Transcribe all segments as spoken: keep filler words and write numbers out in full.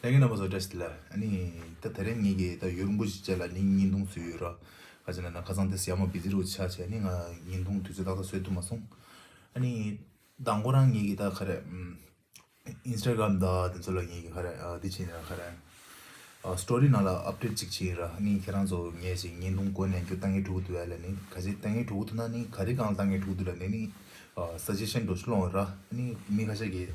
ལྷན་རྒྱས་རྣམ་པ་ཚོ་བཀྲ་ཤིས་བདེ་ལེགས། ཨ་ནི་ད་དེ་རིང་ངེད་ཀྱིས་ད་ཡུན་རིང་པོ་ཞིག་རྗེས་ལ་ནི་བརྙན་ཐུང་བཟོས་ཡོད་ར། ག་ཅི་ན་ན་ཁ་སང་དེ་ཡ་མ་བི་ཛི་རུ་ཆགས་བྱས་ནི་ང་བརྙན་ཐུང་དུས་ཚོད་ཏག་ཏག་བཟོས་ཐུབ་མ་སོང་། ཨ་ནི་དང་པོ་རང་ངེད་ཀྱིས་ད་ག་རེ་ཨམ། ཨིན་སི་ཊ་གྷ་རམ་དང་དེ་ཚོ་ལ་ངེད་ཀྱིས་ག་རེ་ཨ་འདི་བྱས་ན་ག་རེ་ཨ་སི་ཊོ་རི་ནང་ལ་ཨབ་ཌེཊ་ཅིག་བྱས་ར། ནི་ཁྱེད་རང་ཚོ་ངས་ཅིག་བརྙན་ཐུང་བཀོད་ནས་ཁྱོད་ལྟ་ངན་འགྲོ་གི་འདུག་ཨ་ལ་ནི་ག་ཅི་ལྟ་ངན་འགྲོ་གི་འདུག་ན་ནི་ག་རེ་སྒང་ལ་ལྟ་ངན་འགྲོ་གི་འདུག་ལ་ནི་ནི་ཨ་སཱ་ཇེ་ཤན་འགྲོ་ཤི་ལོང་ར། ནི་མི་ཁ་ཤས་ཀྱིས་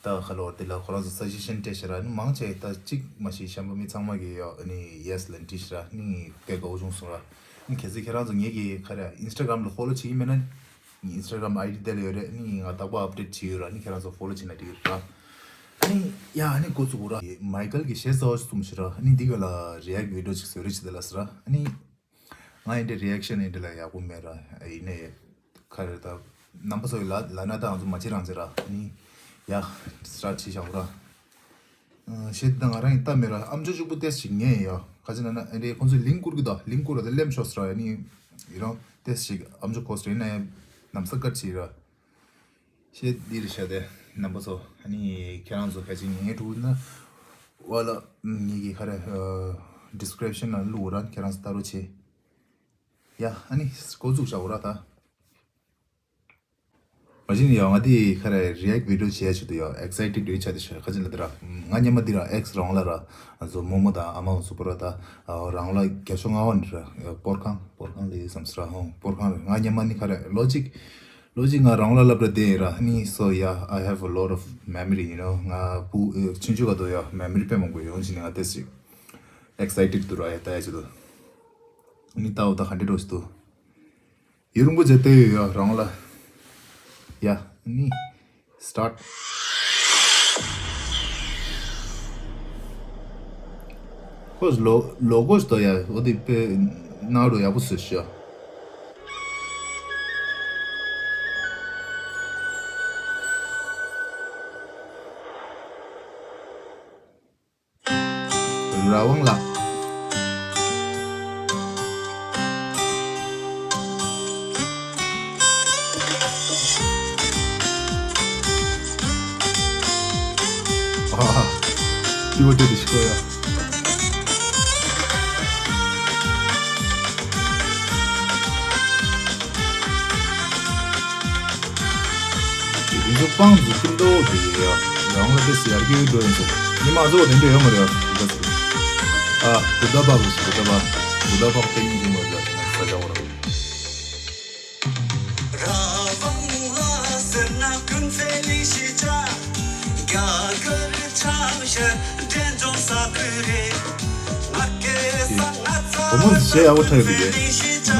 ད་ག་ལོར་དེ་ལ་ཁོ་རང་ཚོ་སཱ་ཇེ་ཤན་སྤྲད་ཤག་ར། ནི་མང་ཆེ་ད་གཅིག་མ་ཤེས་གཞན་པ་མི་ཚང་མ་གིས་ཡ་ནི་ཡེ་སི་ལ་འདྲི་ཤི་ར། ནི་དཔེ་དགའ་བོ་བྱུང་སོང་ར། ནི་གལ་སྲིད་ཁྱེད་རང་ཚོ་ངེད་ཀྱི་ག་རེ་ཨིན་སི་ཊ་གྷ་རམ་ལ་ཧྥོ་ལོ་བྱེད་ཀྱི་མེད་ན། ནི་ཨིན་སི་ཊ་གྷ་རམ་ཨའི་ཌི་དེ་ལ་ཡོད་རེད། ནི་ང་རྟག་པར་ཨབ་ཌེཊ་བྱེད་ཡོད་ར། ནི་ཁྱེད་རང་ཚོ་ཧྥོ་ལོ་བྱེད་ན་འགྲིག་གི་རེད་ར། ནི་ཡ་ནི་འགོ་ཚུགས་ར། མའི་ཀལ་གྱིས་གཞས་གསར་བ་ཞིག་གསུངས་ཤི་ར། ནི་འདི་ག་ལ་རི་ཨེག་ཊི་བི་ཌི་ཡོ་ཅིག་བཟོ་རེ་བྱེད་དེ་ལ་ཟེར་ར། ནི། ང་ཡིན་འདྲ་རི་ཨེག་ཤན་ཡིན་འདྲ་ལ་ཡག་པོ་མེད་ར། ཡིན་ནའི་ག་རེ་ད་རྣམ་པ་ཚོ་ཡི་ལ་ལ་ན་ད་ང་ཚོ་མ་བྱེད་རང་བྱེད་ར། ནི་ཡ་སི་ཊར་ཊི་བྱེད་བཞག་ར། ཞེས་ད་ང་རང་ཡིན་ལྟ་མེད་ར། ཨམ་ཅོག་གཅིག་པུ་ཏེས་ཞིག་ངས་ཡ་ག་ཅི་ན་ན་ཨེ་འདྲའི་ཁོང་ཚོས་ལིང་ཀུ་བསྐུར་གི་ད་ལིང་ཀུ་བསྐུར་ར། ད་ལེམ་ཤོག་སི་ར། ནི་ཡི་རང་ཏེས་ཞིག་ཨམ་ཅོག་ཁོ་སི་རེད་ན་ཡ་ནམ་ས་ཀར་བྱེད་ར། ཞེས་འདི་རེད་ཤག་དེ་རྣམ་པ་ཚོ། ཨ་ནི་ཁྱེད་རང་ཚོ་གལ་སྲིད་ངའི་ཕྲུ་གུ་ན་བ་ལ་ངེད་ཀྱི་ག་རེ་ཌི་སི་ཀི་རིབ་ཤན་ནང་བླུགས་ར། ཁྱེད་རང་ཚོ་ལྟ་རོགས་བྱེད། ཡ་ཨ་ནི་འགོ་འཛུགས་བྱ་འོ་ར་ད། མ་གཞི་ནས་ཡ་ང་དེ་ག་རེ་རི་ཨེག་ཊི་བི་ཌི་ཡོ་བྱེད་ཡ་ཆེད་དུ་ཡ་ཨེག་སའི་ཊེཌ་རེད་ཆགས་དེ་ཤག་ག་ཅི་ལ་དེ་ར། ང་སྔོན་མ་འདི་ར་ཨེག་སི་རང་ལ་ར། ང་ཚོ་རྨོ་མོ་དང་ཨ་མ་སུ་པོ་ར་ད་རང་ལ་བརྒྱད་ཅུ་ལྔ་པ་ནས་ར་སྤོར་ཁང་སྤོར་ཁང་ལ་ཡོད་བསམ་སི་ར། ཧོ་སྤོར་ཁང་རེད། ང་སྔོན་མ་ནི་ག་རེ་ལོ་གཅིག་ལོ་གཅིག་ང་རང་ལ་སློབ་གྲྭ་དེ་ཡིན་ར། ནི་so yeah, I have a lot of memory, you know. ང་བུ་ཆུང་ཆུང་ག་དུ་ཡ་མེ་མོ་རི་དཔེ་མང་པོ་ཡོང་ཕྱིན་ནི་ང་ཏེ་ཞིག་ཨེག་སའི་ཊེཌ་དུ་ར་ཡ་ད་ཡ་ཆེད་དུ་ནི་ད་འོ་ད་ག་འདྲེ་འགྲོ་ཞིག་ཏུ། ཡུན་རིང་པོ་བྱས་བལྟས་ཡོད་ཡ་རང་ལ། ཡ་ནི་སི་ཊར་ཊི། ཁོས་ལོ་ལོ་གོ་ཞིག་ཏུ་ཡ་འོ་དེ་དཔེ་ནང་རུ་ཡག་པོ་བཟོས་ཤག་ར་ཝང་ལགས། ཨ། ཏི་བ་ཏི་རི་ཤི་ཀོ་ཡ། དེ་ཚོ་སྤང་འཛུགས་ཀྱི་འདུག་དེ་ཡ། རང་ལ་དེ་ཟེར་གྱི་འགྲོ་ཡིན་ཚོ། ཉི་མ་གཙོ་བོ་དེ་འདྲ་ཡོད་མ་རེད་ཡ། དེ་ཚོ། ཨ། བུདྡྷ་བྷག་ཞིག་བུདྡྷ་བྷག་བུདྡྷ་བྷག་དེ་ཉིད་ཀྱི་མ་རེད་ས་ཆ་བོ་ར། ར་ཝང་ལ་ཟེར་ན་ཀུན་ཕན་ལི་ཤི་ཅ། རྒྱ་གར་ཆང་ཤར་འདྲེན་སྦྱོང་ས་ཁུལ་རེད། ང་སྐད་ས་ང་ཚ་བུ་མོ་ཟེར་ཡག་པོ་ཁྲ་ཡོད་པ་རེད། ཀུན་ཕན་ལི་ཤི་ཅ།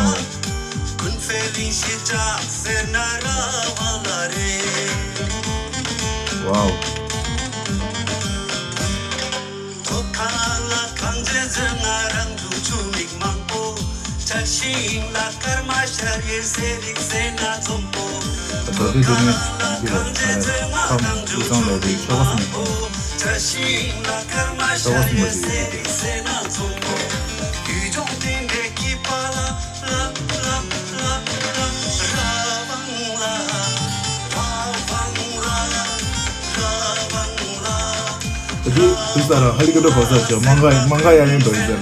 ཀུན་ཕན་ལི་ཤི་ཅ་ཟེར་ན་ར་ཝང་ལ་རེད། ཝའོ། ཐོག་ཁ་ལ་གངས་ཅན་ཟེར་ང་རང་ཚོ་ཆུ་མིག་མང་པོ། བྱ་ཤིང་ལ་སྐར་མ་ཤར་ཡོད་ཟེར་རིག་ཟེར་ན་ཚོམ་པོ། ད་དེ་དེ་ནས་འདི་ལ་ཁམས་དབུས་གཙང་ལ་དེ་ཆོལ་ཁ་གསུམ། བྱ་ཤིང་ལ་སྐར་མ་ཤར་ཡོད་ཟེར་རིག་ཟེར་ན་ཚོམ་པོ། ཡུལ་ལྗོངས་སྤྲིན་བྲལ་གྱི་པ་ལ། ད་དུང་དུས་ལྟར་ཧེ་ལི་ཀོབ་ཊར་བབས་ས་ཆེ་མང་ག་མང་ག་ཡང་ཡང་འགྲོ་ཡིན་ཟེར།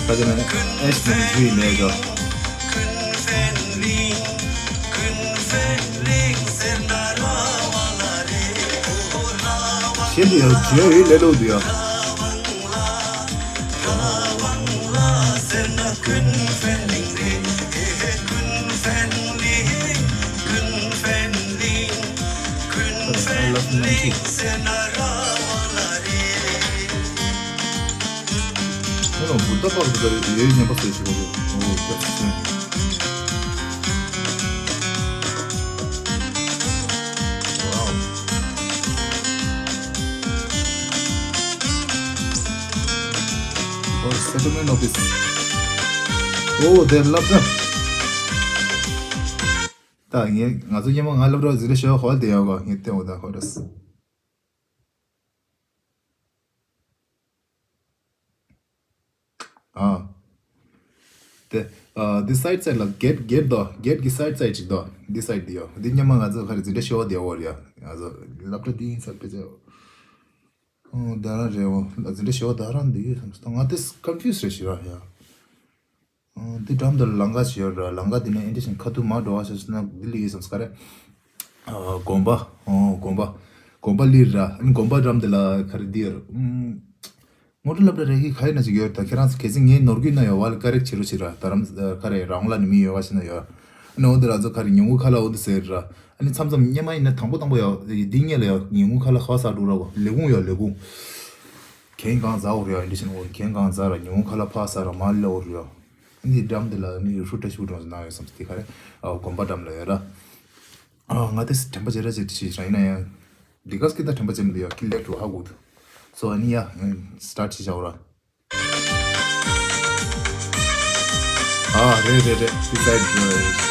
ད་ཅི་ན་ཨེ་ཤི་ནང་བཞུགས་ཡིན་ནའི་ཀ། ཤེས་འདི་ཡང་བརྗོད་ཡོད་ལས་ལོག་འདུག་ཡ། ཁོ་རང་བུ་ཏ་པག་ཏུ་ཡོད་ཉན་པ་སོས་ཤིག་གོ། ཨོ་ཏ་སི་ཆེན། Wow. Oh, settlement office. Oh, they love them. ད་ངས་ང་ཚོ་སྔོན་མ་ང་སློབ་གྲྭ་ཟིན་ལ་ཤོད་ཧོལ་དེ་ཡོད་གོ། ངས་བསྟན་འོ་ད་ཧོལ་རེད། ཨ། དེ། ཨ། འདི་སའིཌ་སའིཌ་ལ་གེཊ་གེཊ་དོ། གེཊ་གི་སའིཌ་སའིཌ་ཅིག་དོ། འདི་སའིཌ་འདི་ཡོད། འདི་སྔོན་མ་ང་ཚོ་ག་རེ་འཛིན་གྲྭ་ཤོར་བ་བསྡད་ཡོད་རེད་ཡ། ང་ཚོ་སློབ་གྲྭ་འདི་ཡིན་ས་དཔེ་ཆ། ཨོ་ད་རང་རེད་འོ། འཛིན་གྲྭ་བཞི་པ་ད་རང་འདི་ཡོད་བསམ་སོང་། ང་དེ་ཀོན་ཕིའུ་སི་རེད་ཤི་ར་ཡ། ཨོ་འདི་འགྲམ་དུ་ལམ་ཁ་ཞིག་ཡོད་ར། ལམ་ཁ་འདི་ནས་ཨེ་འདྲ་ཞིག་ཁ་ཐུག་མར་འགྲོ་བ་ཤ་ཤ་ན་འདི་ལ་ཡོད་བསམ་སོང་ག་རེ། ཨ་དགོན་པ། ཨོ་དགོན་པ། དགོན་པ་ལི་ར། ཨ་ནི་དགོན་པ་འགྲམ་དེ་ལ་ག་རེ་འདི་ཡོད་ར། ཨུམ། ངོ་སྤྲོད་སློབ་གྲྭ་རེ་གི་ག་ཡིན་ན་ཅིག་ཡོད་རེད། ད་ཁྱེད་རང་ཚོ་གལ་སྲིད་ངའི་ནོར་གྱི་ན་ཡོད་བ་ལ་ཀ་རེག་བྱེད་རོགས་བྱེད་ར། ད་རམ་ཨ་ག་རེ་རང་ལ་ནི་མི་ཡོད་བ་ཞིག་ན་ཡོད། ཨ་ནི་འོ་དེ་ལ་ཚོ་ག་རེ་ཉུང་ངུ་ཁ་ལ་འོ་དེ་ཟེར་ར། ཨ་ནི་མཚམས་མཚམས་སྙེ་མ་ཡིན་ན་དང་པོ་དང་པོ་ཡོད་འདི་སྙེ་ལ་ཡོད། ཉུང་ངུ་ཁ་ལ་ཁ་ས་འགྲོ་ར་གོ། ལས་ཁུངས་ཡོད་ལས་ཁུངས། གན་གང་ཟ་འོ་ར་ཡོད། འདི་བཞིན་འོ་གན་གང་ཟ་ར་ཉུང་ངུ་ཁ་ལ་ཕ་ས་ར་མ་ལ་འོ་ར་ཡོད། ཨ་ནི་འགྲམ་དེ་ལ་ནི་ཧྲུ་ཏྲ་ཤུ་གྲོང་ཟེར་ན་ཡོད་བསམ་སྟེ་ག་རེ། ཨ་དགོན་པ་འགྲམ་ལ་ཡོད་ར། ཨ་ང་དེ་དྲན་པ་བརྗེད་ར་བརྗེད་ཤི་ར་ཡིན་ན་ཡང་། འདི་ག་སྐད་ད་དྲན་པ་བརྗེད་མི་འདུག་ཡ། ཀི་ལེགས་འགྲོ་ཧ་གོ་འདུག་སོ་ཨ་ནི་ཡ་སི་ཊར་ཊི་བྱ་བ་ར། ཨ་རེད་རེད་རེད། སི་སའིཌ་རེད།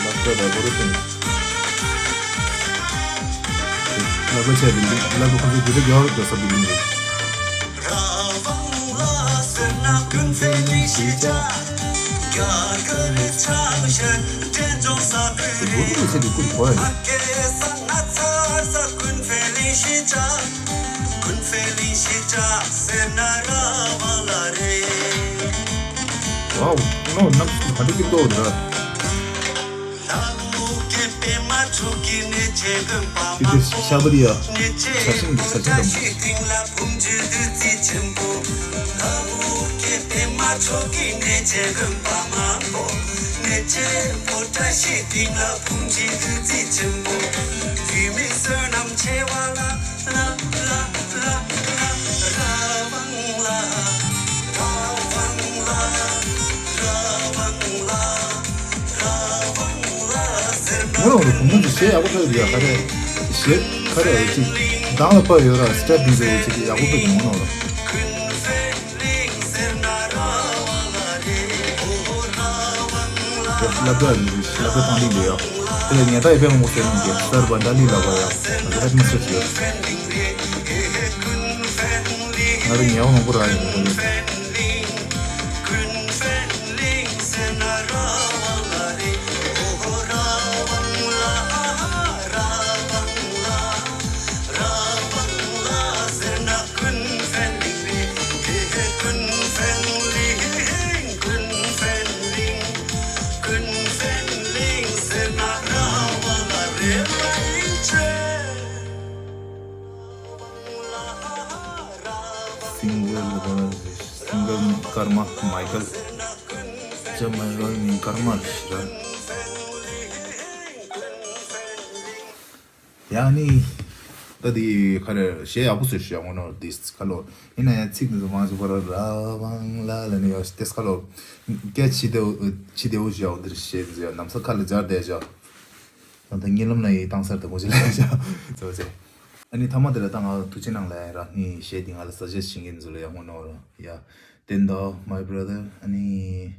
ལབ་ཀ་ད་གོ་རུ་ཏིང་། ལབ་ཀ་བྱས་ཏེ་ལབ་ཀ་ཁོ་ཚོ་དེ་འདྲ་རྒྱག་རུ་འགྲོ་ས་འདུག་ཡིན་རེད། ར་ཝང་ལ་ཟེར་ན་ཀུན་ཕན་ལིང་ཤི་ཅ། རྒྱ་གར་ཆང་ཤན་འདྲེན་ལྗོངས་ས་ཁུལ་རེད། ཨ་ཀེ་ས་ན་ཚ་ས་ཀུན་ཕན་ལིང་ཤི་ཅ། ཀུན་ཕན་ལིང་ཤི་ཅ་ཟེར་ན་ར་ཝང་ལ་རེད། ཝའོ། ནོ་ནམ་ཧ་ཏུ་ཀི་ཏོ་ར། དེ་དེ་ཤ་བ་རི་ཡ། ཆ་ཤིང་གི་ཆ་ཤིང་དང་། ངོ་ལ་ངོ་ལ་གོང་མོ་འདི་གཞས་ཡག་པོ་ཕེབས་ཡོད་ཡ། ག་རེ་གཞས་ག་རེ་ཅིག་གདངས་ལ་ཕབ་ཡོད་ར། སི་ཊེབ་འདི་ཚོ་ཅིག་ཡག་པོ་ཕེབས་ཡོད་ངོ་ལ། ལབ་ར་ཡིན། ལབ་ར་ཐང་ལི་ལེ་ཡ། དེ་ལ་ཉལ་ཐ་ཡི་ཕེབས་མང་པོ་ཟེར་ཡོང་གི་སར་བ་འདྲ་ལི་ལབ་པ་ཡ། ང་ཚོ་ཧེ་མ་སི་ཊར་ཡོད། ང་ཚོ་ཉལ་བ་མང་པོ་རག་ཡོད། སིང་གར་ལ་སིང་གར་ཀརྨ་མའི་ཀལ། ཅ་མའི་ཀལ་ནི་ཀརྨ་རེད་ཤི་ར། ཡང་ནི། ད་དེ་ག་རེ་གཞས་ཡག་པོ་བཟོས་ཤག་ཡ་ངོ་ནོར་དིས་ཁ་ལོ། ཡིན་ན་ཡང་ཚིག་འདི་ཚོ་མང་ཆེ་བ་ར་ར་ཝང་ལ་ལ་ནི་ཡོད་དེས་ཁ་ལོ། སྐད་ཆ་དེ་ཆི་དེ་བོ་ཞིག་ཡོད་འདིར་གཞས་འདི་ཚོ་ཡང་ནམ་ས་ཁ་ལ་སྦྱར་བསྡད་ཤག་ད་ལྟ་གཉིད་ལམ་ལ་ཡི་བཏང་སར་དེ་མོ་ཅིག་ལས་ཤག་ཚོ་ཚེ། ཨ་ནི་ཐ་མ་དེ་ལ་ད་ང་ཐུགས་རྗེ་གནང་ལ་ཡ་ར་ནི་གཞས་འདི་ང་ལ་སཱ་ཇེ་སི་ཊི་བྱེད་མཁན་ཚོ་ལ་ཡ་ངོ་ནོར་ཡ། དེ་འདྲ་my brother ཨ་ནི།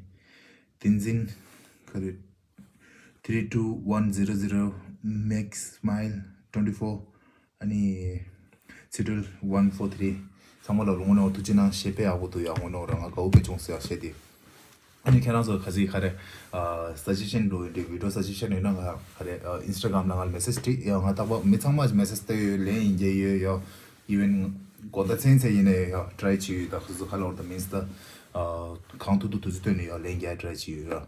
དེ་འཛིན་ག་རེ། three two one zero zero make smile twenty four ཨ་ནི་ཚི་ཏྲལ་one four three ཚང་མ་ལ་ལོ་ངོ་ནོར་ཐུགས་རྗེ་གནང་། གཞས་དཔེ་ཡག་པོ་འདུག་ཡ་ངོ་ནོར་ང་དགའ་བོ་དཔེ་བྱུང་ཟེར་ཡ་གཞས་དེ། ཨ་ནི་ཁྱེད་རང་ཚོ་ག་ཚིག་ག་རེ་ཨ་སཱ་ཇེ་ཤན་འགྲོ་ཡིན་འདྲ་བི་ཌི་ཡོ་སཱ་ཇེ་ཤན་ཡོད་ན་ང་ག་རེ་ཨ་ཨིན་སི་ཊ་གྷ་རམ་ལ་ང་ལ་མེ་སེ་ཇི་བྲིས་ཡ། ང་རྟག་པར་མི་ཚང་མ་མེ་སེ་ཇི་བལྟས་ཡོད། ལན་ཡིན་རྒྱ་ཡོད་ཡ། ཨི་ཝེན་དགོང་དག་མཚན་ཚེ་ཡིན་ནའི་ཡ་ཊ་རའི་བྱས་ཡོད། ད་ཁོ་ཚོ་ཁ་ལོར་དང་མིན་སི་ད་ཨ་གང་ཐུབ་ཐུབ་དུས་ཚོད་བཏོན་ནས་ཡ་ལན་རྒྱག་ཊ་རའི་བྱས་ཡོད་ར།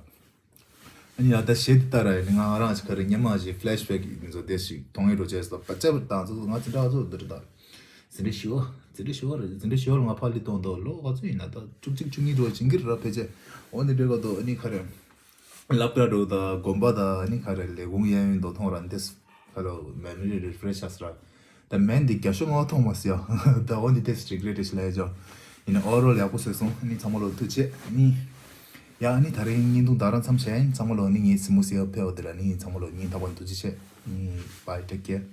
ཨ་ནི་ཡ་ད་གཞས་དེ་ལྟར་ཡིན་ང་རང་ཅིག་ག་རེ་སྔོན་མ་ཞིག་ཕི་ལེ་ཤི་བེག་ཡིན་ཚོ་དེ་ཞིག་མཐོང་ངེས་འགྲོ་བྱས་སོ། པ་ཅབ་དང་ཚོ་ང་ཅི་འདྲ་ཚོ་འདིར་ད་འཛིན་གྲྭ་བཞི་པ་འཛིན་གྲྭ་བཞི་པ་རེད། འཛིན་གྲྭ་བཞི་པ་ལ་ང་ཕར་ལི་གཏོང་དོ་ལོ་ག་ཚོད་ཡིན་ན་ད་བཅུ་གཅིག་བཅུ་གཉིས་འགྲོ་བྱིན་གྱི་ར་ཕལ་ཆེར། འོ་ནི་འདྲ་ག་དོ་ཨ་ནི་ག་རེ་སློབ་གྲྭ་འགྲོ་ད་དགོན་པ་ད་ཨ་ནི་ག་རེ་ལས་ཁུངས་གཡས་གཡོན་དུ་མཐོང་ར་འདི་ཧེ་ལོ་མེ་མོ་རི་རི་ཕི་རེ་ཤི་ཨས་ར། ད་མེན་འདི་རྒྱ་ཤོག་ང་མཐོང་མ་སི་ཡ། ད་འོ་འདི་དེ་སི་ཊིག་རེད་དེ་ཤི་ལ་ཡ་ཇོ། ཡིན་ན་ཨོ་རོལ་ཡག་པོ་བཟོས་སོང་། ཨ་ནི་ཚང་མ་ལོ་ཐུགས་རྗེ་ཆེ། ཨ་ནི་ཡ་ཨ་ནི་ད་རེས་བརྙན་ཐུང་ད་རང་མཚམས་བྱས། ཨ་ནི་ཚང་མ་ལོ་ཨ་ནི་ངའི་སི་མོ་སི་ཡ་ཕེ་འོ་དེ་ལ་ཨ་ནི་ཚང་མ་ལོ་ཉིན་ཐག་པ་ཐུགས་རྗེ་ཆེ། ཨ་ནི་bye take care།